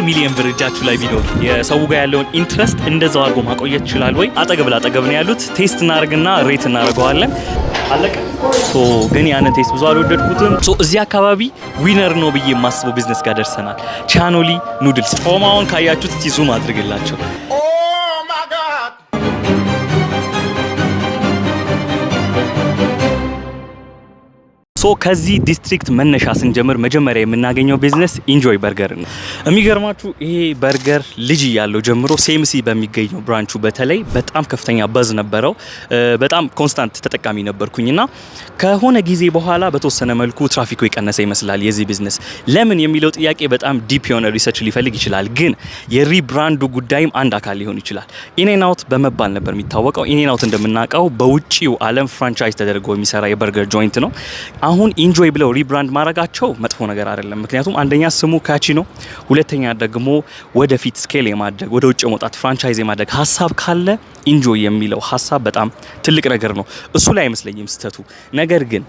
ሚሊዮን ብር እጃችሁ ላይ ቢኖር የሰው ጋር ያለውን interest እንደዛው አድርጎ ማቆየት ይችላል ወይ? አጠገብ ላጠገብ ነው ያሉት። Taste እናደርግና rate እናደርገዋለን። አለቀ። So ግን ያንን taste ብዙ አልወደድኩትም። So እዚህ አካባቢ winner ነው ብዬ የማስበው ቢዝነስ ጋር ደርሰናል። ቻኖሊ Noodles ጮማውን ካያችሁት zoom አድርግላቸው። Oh my God! So ከዚህ district መነሻ ስንጀምር መጀመሪያ የምናገኘው ቢዝነስ ኢንጆይ በርገር ነው። የሚገርማችሁ ይሄ በርገር ልጅ እያለሁ ጀምሮ ሲኤምሲ በሚገኘው branch ኡ በተለይ በጣም ከፍተኛ buzz ነበረው። በጣም constant ተጠቃሚ ነበርኩኝና ከሆነ ጊዜ በኋላ በተወሰነ መልኩ ትራፊኩ የቀነሰ ይመስላል የዚህ ቢዝነስ። ለምን የሚለው ጥያቄ በጣም deep የሆነ research ሊፈልግ ይችላል። ግን የ rebrand ኡ ጉዳይም አንድ አካል ሊሆን ይችላል። In-N-Out በመባል ነበር የሚታወቀው። In-N-Out እንደምናውቀው በውጪው ዓለም franchise ተደርጎ የሚሰራ የ burger joint ነው። አሁን ኢንጆይ ብለው rebrand ማድረጋቸው መጥፎ ነገር አይደለም። ምክንያቱም አንደኛ ስሙ catchy ነው፣ ሁለተኛ ደግሞ ወደፊት scale የማድረግ፣ ወደ ውጭ መውጣት፣ franchise የማድረግ ሀሳብ ካለ ኢንጆይ የሚለው ሀሳብ በጣም ትልቅ ነገር ነው። እሱ ላይ አይመስለኝም ስህተቱ። ነገር ግን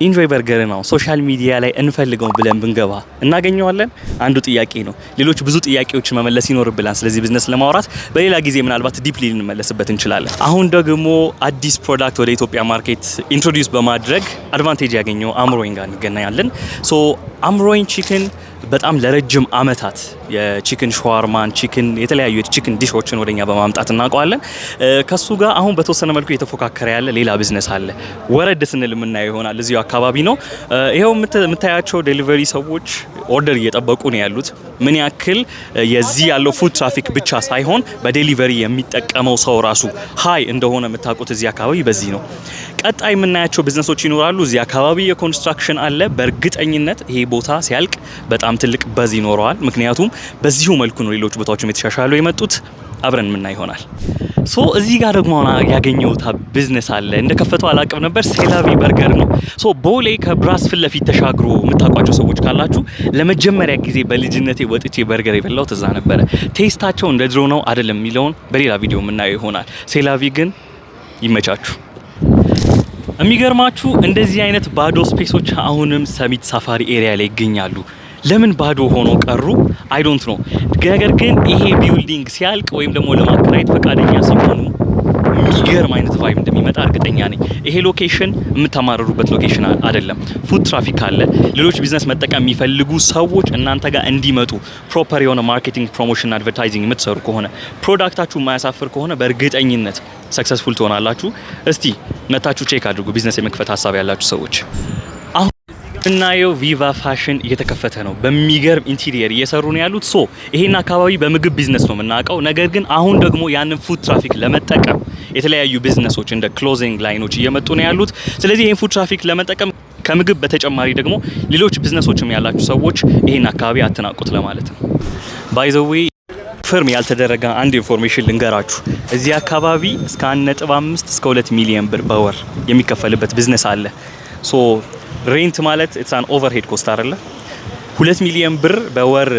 ኢንጆይ በርገር ነው social media ላይ እንፈልገው ብለን ብንገባ እናገኘዋለን? አንዱ ጥያቄ ነው። ሌሎች ብዙ ጥያቄዎችን መመለስ ይኖርብናል። ስለዚህ ቢዝነስ ለማውራት በሌላ ጊዜ ምናልባት deeply ልንመለስበት እንችላለን። አሁን ደግሞ አዲስ product ወደ ኢትዮጵያ market introduce በማድረግ advantage ያገኘው አምሮይን ጋር እንገናኛለን። So አምሮይን Chicken በጣም ለረጅም አመታት የ chicken ሸዋርማን፣ chicken የተለያዩ የ chicken dish ኦችን ወደኛ በማምጣት እናውቀዋለን። ከሱ ጋር አሁን በተወሰነ መልኩ እየተፎካከረ ያለ ሌላ ቢዝነስ አለ። ወረድ ስንል የምናየው ይሆናል። እዚሁ አካባቢ ነው። ይኸው የምታያቸው delivery ሰዎች order እየጠበቁ ነው ያሉት። ምን ያክል የዚህ ያለው foot traffic ብቻ ሳይሆን በ delivery የሚጠቀመው ሰው ራሱ high እንደሆነ የምታውቁት እዚህ አካባቢ በዚህ ነው። ቀጣይ የምናያቸው ቢዝነሶች ይኖራሉ። እዚህ አካባቢ የ construction አለ። በእርግጠኝነት ይሄ ቦታ ሲያልቅ በጣም ትልቅ buzz ይኖረዋል። ምክንያቱም በዚሁ መልኩ ነው ሌሎች ቦታዎችም የተሻሻሉ የመጡት። አብረን የምናይ ይሆናል። So እዚህ ጋር ደግሞ አሁን ያገኘሁት ቢዝነስ አለ። እንደከፈተው አላቅም ነበር። ሴላቪ በርገር ነው። So ቦሌ ከብራስ ፊት ለፊት ተሻግሮ የምታውቋቸው ሰዎች ካላችሁ ለመጀመሪያ ጊዜ በልጅነቴ ወጥቼ በርገር የበላሁት እዛ ነበረ። Taste ኣቸው እንደ ድሮ ነው አይደለም የሚለውን በሌላ ቪዲዮ የምናየው ይሆናል። ሴላቪ ግን ይመቻችሁ። የሚገርማችሁ እንደዚህ አይነት ባዶ space ኦች አሁንም ሰሚት ሳፋሪ area ላይ ይገኛሉ። ለምን ባዶ ሆኖ ቀሩ? I don't know። ነገር ግን ይሄ building ሲያልቅ ወይም ደግሞ ለማከራየት ፈቃደኛ ሲሆኑ የሚገርም አይነት vibe እንደሚመጣ እርግጠኛ ነኝ። ይሄ location የምታማርሩበት location አይደለም። Foot traffic አለ። ሌሎች ቢዝነስ መጠቀም የሚፈልጉ ሰዎች እናንተ ጋር እንዲመጡ proper የሆነ marketing፣ promotion፣ advertising የምትሰሩ ከሆነ፣ product ኣችሁ የማያሳፍር ከሆነ በእርግጠኝነት successful ትሆናላችሁ። እስቲ መታችሁ check አድርጉ፣ ቢዝነስ የመክፈት ሀሳብ ያላችሁ ሰዎች። አሁን የምናየው ቪቫ ፋሽን እየተከፈተ ነው። በሚገርም interior እየሰሩ ነው ያሉት። So ይሄን አካባቢ በምግብ ቢዝነስ ነው የምናውቀው። ነገር ግን አሁን ደግሞ ያንን foot traffic ለመጠቀም የተለያዩ ቢዝነሶች እንደ clothing line ኦች እየመጡ ነው ያሉት። ስለዚህ ይሄን foot traffic ለመጠቀም ከምግብ በተጨማሪ ደግሞ ሌሎች ቢዝነሶችም ያላችሁ ሰዎች ይሄን አካባቢ አትናቁት ለማለት ነው። By the way, confirm ያልተደረገ አንድ information ልንገራችሁ። እዚህ አካባቢ እስከ 1.5 እስከ 2 ሚሊዮን ብር በወር የሚከፈልበት ቢዝነስ አለ። So rent ማለት it's an overhead cost አይደለ? 2 ሚሊዮን ብር በወር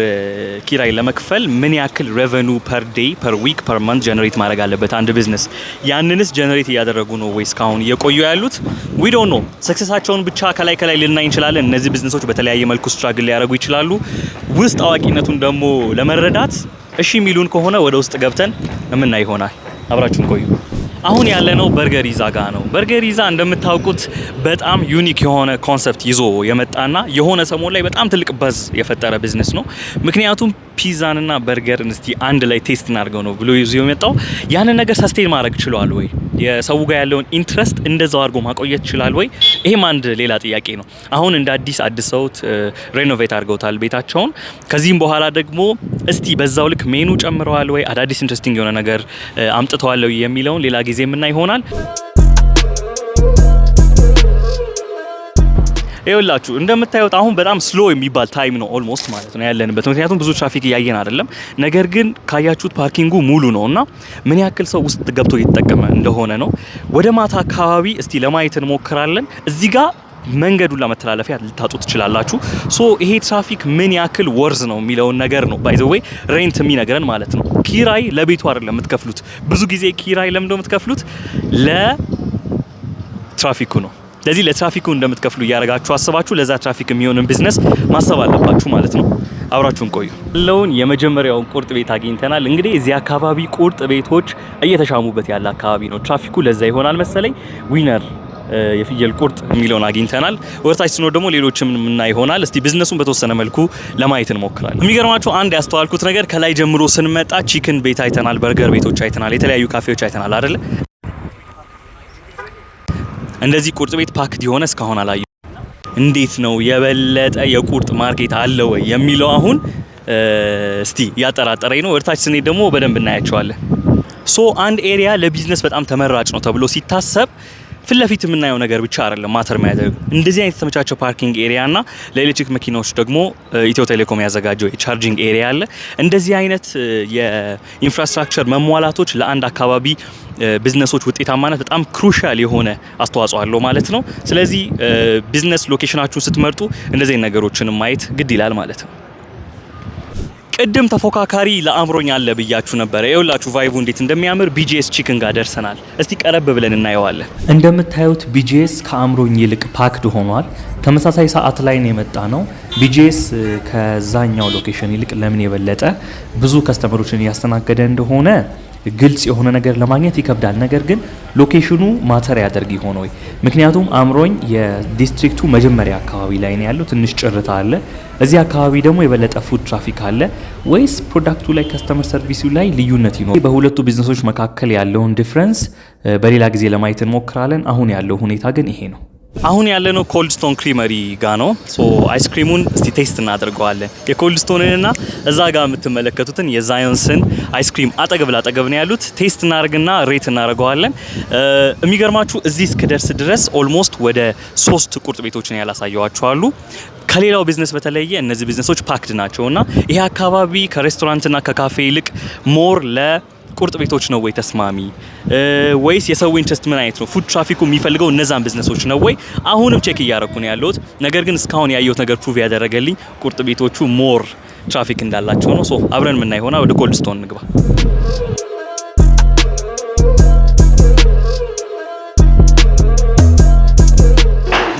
ኪራይ ለመክፈል ምን ያክል revenue per day, per week, per month generate ማድረግ አለበት አንድ ቢዝነስ? ያንንስ generate እያደረጉ ነው ወይ እስካሁን እየቆዩ ያሉት? We don't know። Success ኣቸውን ብቻ ከላይ ከላይ ልናይ እንችላለን። እነዚህ ቢዝነሶች በተለያየ መልኩ struggle ሊያደርጉ ይችላሉ። ውስጥ አዋቂነቱን ደግሞ ለመረዳት እሺ የሚሉን ከሆነ ወደ ውስጥ ገብተን የምናይ ይሆናል። አብራችሁን ቆዩ። አሁን ያለነው በርገር ይዛ ጋ ነው። በርገር ይዛ እንደምታውቁት በጣም unique የሆነ concept ይዞ የመጣና የሆነ ሰሞን ላይ በጣም ትልቅ buzz የፈጠረ ቢዝነስ ነው። ምክንያቱም ፒዛንና በርገርን እስቲ አንድ ላይ taste እናድርገው ነው ብሎ ይዞ የመጣው። ያንን ነገር sustain ማድረግ ችሏል ወይ? የሰው ጋር ያለውን interest እንደዛው አድርጎ ማቆየት ችሏል ወይ? ይሄም አንድ ሌላ ጥያቄ ነው። አሁን እንደ አዲስ አድሰውት renovate አድርገውታል ቤታቸውን። ከዚህም በኋላ ደግሞ እስቲ በዛው ልክ ሜኑ ጨምረዋል ወይ፣ አዳዲስ interesting የሆነ ነገር አምጥተዋል ወይ የሚለውን ሌላ ጊዜ የምናይ ይሆናል። ይኸውላችሁ እንደምታዩት አሁን በጣም slow የሚባል time ነው almost ማለት ነው ያለንበት። ምክንያቱም ብዙ ትራፊክ እያየን አይደለም። ነገር ግን ካያችሁት parking ኡ ሙሉ ነው እና ምን ያክል ሰው ውስጥ ገብቶ እየተጠቀመ እንደሆነ ነው። ወደ ማታ አካባቢ እስቲ ለማየት እንሞክራለን። እዚህ ጋር መንገዱን ለመተላለፊያ ልታጡ ትችላላችሁ። So ይሄ ትራፊክ ምን ያክል worth ነው የሚለውን ነገር ነው by the way rent የሚነግረን ማለት ነው። ኪራይ ለቤቱ አይደለም የምትከፍሉት። ብዙ ጊዜ ኪራይ ለምንድነው የምትከፍሉት? ለትራፊኩ ነው። ስለዚህ ለትራፊኩ እንደምትከፍሉ እያደረጋችሁ አስባችሁ ለዛ ትራፊክ የሚሆንን ቢዝነስ ማሰብ አለባችሁ ማለት ነው። አብራችሁን ቆዩ። ያለውን የመጀመሪያውን ቁርጥ ቤት አግኝተናል። እንግዲህ እዚህ አካባቢ ቁርጥ ቤቶች እየተሻሙበት ያለ አካባቢ ነው። ትራፊኩ ለዛ ይሆናል መሰለኝ። ዊነር የፍየል ቁርጥ የሚለውን አግኝተናል። ወደታች ስንወርድ ደግሞ ሌሎችም የምናይ ይሆናል። እስቲ ቢዝነሱን በተወሰነ መልኩ ለማየት እንሞክራለን። የሚገርማችሁ አንድ ያስተዋልኩት ነገር ከላይ ጀምሮ ስንመጣ chicken ቤት አይተናል፣ በርገር ቤቶች አይተናል፣ የተለያዩ ካፌዎች አይተናል አይደለ? እንደዚህ ቁርጥ ቤት packed የሆነ እስካሁን አላየሁም። እንዴት ነው የበለጠ የቁርጥ market አለ ወይ የሚለው አሁን እስቲ እያጠራጠረኝ ነው። ወደታች ስንሄድ ደግሞ በደንብ እናያቸዋለን። So አንድ area ለ business በጣም ተመራጭ ነው ተብሎ ሲታሰብ ፊት ለፊት የምናየው ነገር ብቻ አይደለም matter የሚያደርገው። እንደዚህ አይነት የተመቻቸው parking area እና ለኤሌክትሪክ መኪናዎች ደግሞ ኢትዮ ቴሌኮም ያዘጋጀው የ charging area አለ። እንደዚህ አይነት የ infrastructure መሟላቶች ለአንድ አካባቢ ቢዝነሶች ውጤታማነት በጣም crucial የሆነ አስተዋጽኦ አለው ማለት ነው። ስለዚህ business location ኣችሁን ስትመርጡ እንደዚህ አይነት ነገሮችን ማየት ግድ ይላል ማለት ነው። ቅድም ተፎካካሪ ለአምሮኝ አለ ብያችሁ ነበረ። ይኸውላችሁ vibe ኡ እንዴት እንደሚያምር ቢጂኤስ chicken ጋር ደርሰናል። እስቲ ቀረብ ብለን እናየዋለን። እንደምታዩት ቢጂኤስ ከአምሮኝ ይልቅ packed ሆኗል። ተመሳሳይ ሰዓት ላይ ነው የመጣነው። ቢጂኤስ ከዛኛው location ይልቅ ለምን የበለጠ ብዙ customer ኦችን እያስተናገደ እንደሆነ ግልጽ የሆነ ነገር ለማግኘት ይከብዳል። ነገር ግን location ኑ matter ያደርግ ይሆን ወይ? ምክንያቱም አምሮኝ የ district ኡ መጀመሪያ አካባቢ ላይ ነው ያለው፣ ትንሽ ጭርታ አለ። እዚህ አካባቢ ደግሞ የበለጠ foot traffic አለ ወይስ product ኡ ላይ customer service ኡ ላይ ልዩነት ይኖር? በሁለቱ ቢዝነሶች መካከል ያለውን difference በሌላ ጊዜ ለማየት እንሞክራለን። አሁን ያለው ሁኔታ ግን ይሄ ነው። አሁን ያለነው ኮልድ ስቶን ክሪመሪ ጋ ነው። So ice cream ኡን እስቲ taste እናደርገዋለን። የኮልድ ስቶንን እና እዛ ጋር የምትመለከቱትን የዛዮንስን ice cream አጠገብ ላጠገብ ነው ያሉት። Taste እናደርግና rate እናደርገዋለን። የሚገርማችሁ እዚህ እስክደርስ ድረስ almost ወደ ሶስት ቁርጥ ቤቶችን ያላሳየኋችሁ አሉ። ከሌላው ቢዝነስ በተለየ እነዚህ business ኦች packed ናቸው እና ይሄ አካባቢ ከሬስቶራንትና ከካፌ ይልቅ more ለ ቁርጥ ቤቶች ነው ወይ ተስማሚ ወይስ የሰው interest ምን አይነት ነው? Foot traffic ኩ የሚፈልገው እነዛን ቢዝነሶች ነው ወይ? አሁንም check እያረኩ ነው ያለሁት። ነገር ግን እስካሁን ያየሁት ነገር prove ያደረገልኝ ቁርጥ ቤቶቹ more traffic እንዳላቸው ነው። So አብረን የምናይ ይሆናል። ወደ ኮልድ ስቶን እንግባ።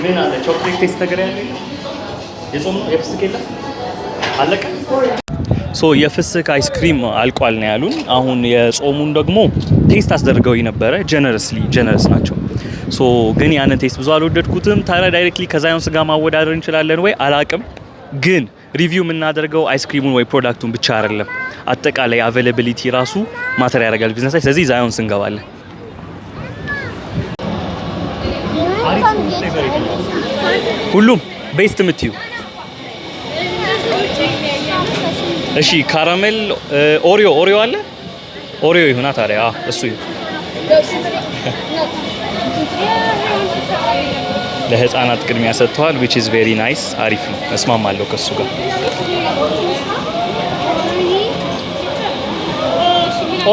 ምን አለ chocolate taste ነገር ያለ የጾም የፍስክ የለም አለቀ። So የፍስክ ice cream አልቋል ነው ያሉን። አሁን የጾሙን ደግሞ taste አስደርገው ነበረ። Generously generous ናቸው። So ግን ያንን taste ብዙ አልወደድኩትም። ታዲያ directly ከዛዮንስ ጋር ማወዳደር እንችላለን ወይ አላቅም። ግን review የምናደርገው ice cream ኡን ወይ product ኡን ብቻ አይደለም፣ አጠቃላይ availability ራሱ matter ያደርጋል ቢዝነስ ላይ። ስለዚህ ዛዮንስ እንገባለን። ሁሉም best የምትዩ? እሺ፣ caramel ኦሪዮ፣ ኦሪዮ አለ። ኦሪዮ ይሁና ታዲያ። አዎ እሱ ይሁን። ለህፃናት ቅድሚያ ሰጥተዋል፣ which is very nice። አሪፍ ነው። እስማማለሁ ከሱ ጋር።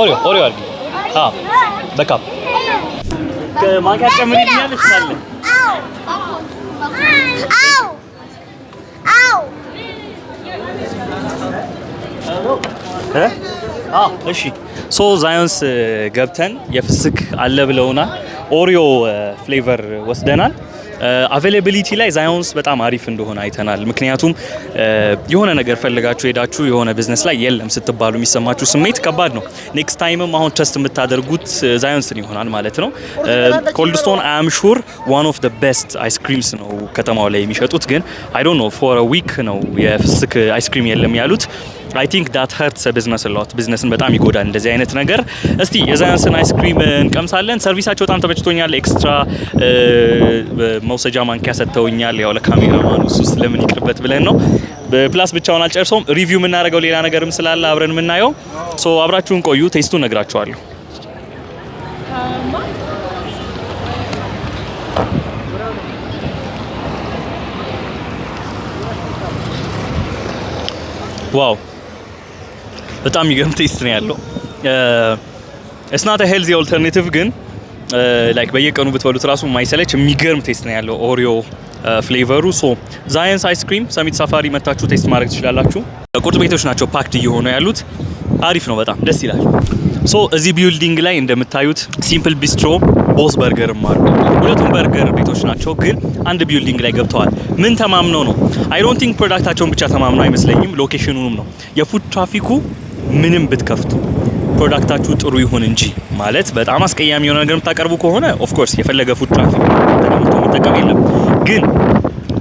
ኦሪዮ፣ ኦሪዮ አድርጊ። አዎ በቃ ማንኪያ ጨምሪልኛለች ካለ። አው አው። እ አዎ እሺ። So ዛዮንስ ገብተን የፍስክ አለ ብለውናል። ኦሪዮ flavor ወስደናል። Availability ላይ ዛዮንስ በጣም አሪፍ እንደሆነ አይተናል። ምክንያቱም የሆነ ነገር ፈልጋችሁ ሄዳችሁ የሆነ ቢዝነስ ላይ የለም ስትባሉ የሚሰማችሁ ስሜት ከባድ ነው። Next time ም አሁን trust የምታደርጉት ዛዮንስን ይሆናል ማለት ነው። ኮልድ ስቶን I'm sure one of the best ice creams ነው ከተማው ላይ የሚሸጡት። ግን I don't know, for week ነው የፍስክ ice cream የለም ያሉት። I think that hurts business a lot። Business ን በጣም ይጎዳል እንደዚህ አይነት ነገር። እስቲ የዛዮንስን ice cream እንቀምሳለን። Service ኣቸው በጣም ተመችቶኛል። Extra መውሰጃ ማንኪያ ሰጥተውኛል። ያው ለካሜራማኑ እሱ ስለምን ይቅርበት ብለን ነው። Plus ብቻውን አልጨርሰውም። Review የምናደርገው ሌላ ነገርም ስላለ አብረን የምናየው፣ so አብራችሁን ቆዩ። Taste ኡን ነግራችኋለሁ። Wow፣ በጣም የሚገርም taste ነው ያለው። It's not healthy alternative ግን like በየቀኑ ብትበሉት ራሱ የማይሰለች የሚገርም taste ነው ያለው ኦሪዮ flavor ኡ። So ዛየንስ ice cream ሰሚት ሳፋሪ መታችሁ taste ማድረግ ትችላላችሁ። ቁርጥ ቤቶች ናቸው packed እየሆኑ ያሉት። አሪፍ ነው፣ በጣም ደስ ይላል። So እዚህ building ላይ እንደምታዩት ሲምፕል ቢስትሮ ቦስ በርገርም አሉ። ሁለቱም በርገር ቤቶች ናቸው፣ ግን አንድ building ላይ ገብተዋል። ምን ተማምነው ነው? I don't think product ኣቸውን ብቻ ተማምነው አይመስለኝም፣ location ኑንም ነው። የ foot traffic ኩ ምንም ብትከፍቱ product ኣችሁ ጥሩ ይሁን እንጂ፣ ማለት በጣም አስቀያሚ የሆነ ነገር የምታቀርቡ ከሆነ of course የፈለገ foot traffic ተቀምጦ የሚጠቀም የለም። ግን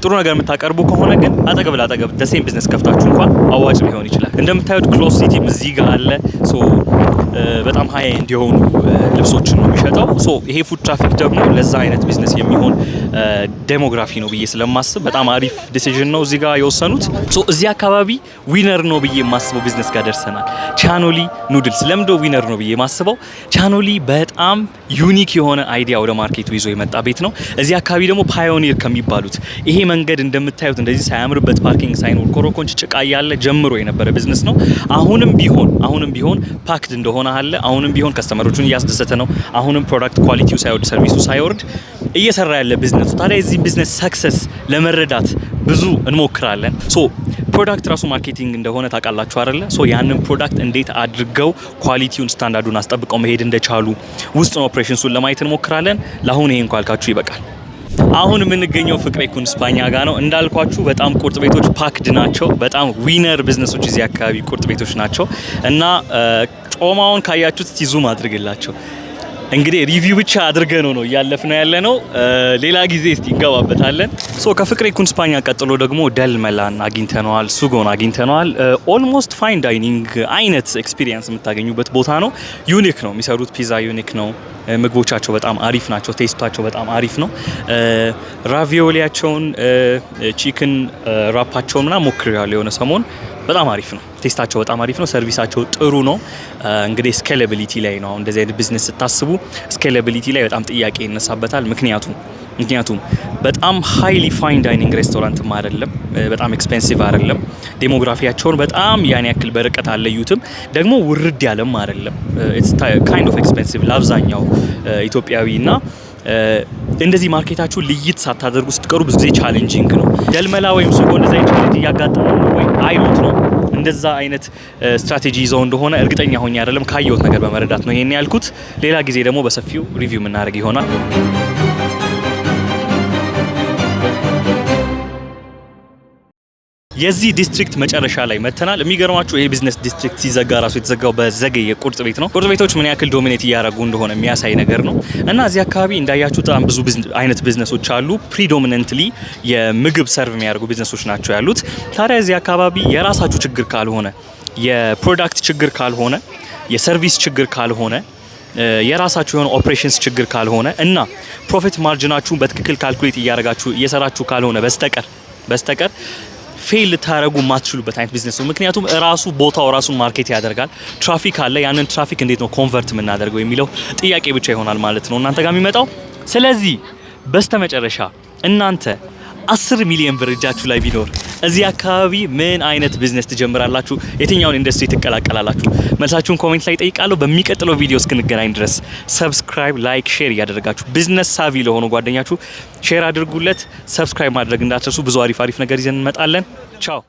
ጥሩ ነገር የምታቀርቡ ከሆነ ግን አጠገብ ለአጠገብ the same business ከፍታችሁ እንኳን አዋጭ ሊሆን ይችላል። እንደምታዩት Clothes City ም እዚህ ጋር አለ። So በጣም high end የሆኑ ልብሶችን ነው የሚሸጠው። So ይሄ foot traffic ደግሞ ለዛ አይነት ቢዝነስ የሚሆን demography ነው ብዬ ስለማስብ በጣም አሪፍ decision ነው እዚህ ጋር የወሰኑት። So እዚህ አካባቢ winner ነው ብዬ የማስበው ቢዝነስ ጋር ደርሰናል። ቻኖሊ Noodles። ለምንድነው winner ነው ብዬ የማስበው? ቻኖሊ በጣም unique የሆነ idea ወደ market ኡ ይዞ የመጣ ቤት ነው። እዚህ አካባቢ ደግሞ pioneer ከሚባሉት፣ ይሄ መንገድ እንደምታዩት እንደዚህ ሳያምርበት፣ parking ሳይኖር፣ ኮረኮንች ጭቃ እያለ ጀምሮ የነበረ ቢዝነስ ነው። አሁንም ቢሆን packed እንደሆነ አለ። አሁንም ቢሆን customer ኦቹን እያስደሰተ ነው። አሁንም product quality ው ሳይወርድ፣ service ኡ ሳይወርድ እየሰራ ያለ ቢዝነስ ነው። ታዲያ የዚህ business success ለመረዳት ብዙ እንሞክራለን። So product ራሱ marketing እንደሆነ ታውቃላችሁ አይደለ? So ያንን product እንዴት አድርገው quality ውን standard ኡን አስጠብቀው መሄድ እንደቻሉ ውስጡን operations ኡን ለማየት እንሞክራለን። ለአሁን ይሄን ካልኳችሁ ይበቃል። አሁን የምንገኘው ፍቅሬ ኩንስፓኛ ጋር ነው። እንዳልኳችሁ በጣም ቁርጥ ቤቶች packed ናቸው። በጣም winner business ኦች እዚህ አካባቢ ቁርጥ ቤቶች ናቸው እና ጮማውን ካያችሁት zoom አድርግላቸው። እንግዲህ review ብቻ አድርገን ነው እያለፍነው ያለ ነው። ሌላ ጊዜ እስቲ እንገባበታለን። So ከፍቅሬ ኩንስፓኛ ቀጥሎ ደግሞ ደልመላን አግኝተነዋል፣ ሱጎን አግኝተነዋል። Almost fine dining አይነት experience የምታገኙበት ቦታ ነው። Unique ነው የሚሰሩት ፒዛ፣ unique ነው። ምግቦቻቸው በጣም አሪፍ ናቸው። Taste ኣቸው በጣም አሪፍ ነው። Ravioli ያቸውን፣ chicken wrap ኣቸውን ምናምን ሞክሬያለሁ የሆነ ሰሞን፣ በጣም አሪፍ ነው። Taste ኣቸው በጣም አሪፍ ነው። Service ኣቸው ጥሩ ነው። እንግዲህ scalability ላይ ነው። አሁን እንደዚህ አይነት ቢዝነስ ስታስቡ scalability ላይ በጣም ጥያቄ ይነሳበታል። ምክንያቱም በጣም highly fine dining restaurant ም አይደለም፣ በጣም expensive አይደለም። Demography ያቸውን በጣም ያን ያክል በርቀት አለዩትም፣ ደግሞ ውርድ ያለም አይደለም። It's kind of expensive ለአብዛኛው ኢትዮጵያዊ እና እንደዚህ market ኣችሁ ልይት ሳታደርጉ ስትቀሩ ብዙ ጊዜ challenging ነው። ደልመላ ወይም ሱጎ እንደዛ challenge እያጋጠመው ነው ወይ? I don't know። እንደዛ አይነት ስትራቴጂ ይዘው እንደሆነ እርግጠኛ ሆኜ አይደለም፣ ካየሁት ነገር በመረዳት ነው ይሄን ያልኩት። ሌላ ጊዜ ደግሞ በሰፊው review የምናደርግ ይሆናል። የዚህ district መጨረሻ ላይ መተናል። የሚገርማችሁ ይሄ business district ሲዘጋ ራሱ የተዘጋው በዘገየ ቁርጥ ቤት ነው። ቁርጥ ቤቶች ምን ያክል dominate እያደረጉ እንደሆነ የሚያሳይ ነገር ነው። እና እዚህ አካባቢ እንዳያችሁ በጣም ብዙ አይነት ቢዝነሶች አሉ። Predominantly የምግብ serve የሚያደርጉ ቢዝነሶች ናቸው ያሉት። ታዲያ እዚህ አካባቢ የራሳችሁ ችግር ካልሆነ፣ የ product ችግር ካልሆነ፣ የ service ችግር ካልሆነ፣ የራሳችሁ የሆነ operations ችግር ካልሆነ እና profit margin ኣችሁን በትክክል calculate እያደረጋችሁ እየሰራችሁ ካልሆነ በስተቀር fail ልታደረጉ የማትችሉበት አይነት ቢዝነስ ነው። ምክንያቱም እራሱ ቦታው ራሱን market ያደርጋል። ትራፊክ አለ። ያንን ትራፊክ እንዴት ነው convert የምናደርገው የሚለው ጥያቄ ብቻ ይሆናል ማለት ነው እናንተ ጋር የሚመጣው። ስለዚህ በስተመጨረሻ እናንተ 10 ሚሊዮን ብር እጃችሁ ላይ ቢኖር እዚህ አካባቢ ምን አይነት ቢዝነስ ትጀምራላችሁ? የትኛውን ኢንዱስትሪ ትቀላቀላላችሁ? መልሳችሁን comment ላይ ጠይቃለሁ። በሚቀጥለው ቪዲዮ እስክንገናኝ ድረስ subscribe፣ like፣ share እያደረጋችሁ business savvy ለሆኑ ጓደኛችሁ share አድርጉለት። Subscribe ማድረግ እንዳትረሱ። ብዙ አሪፍ አሪፍ ነገር ይዘን እንመጣለን። ቻው።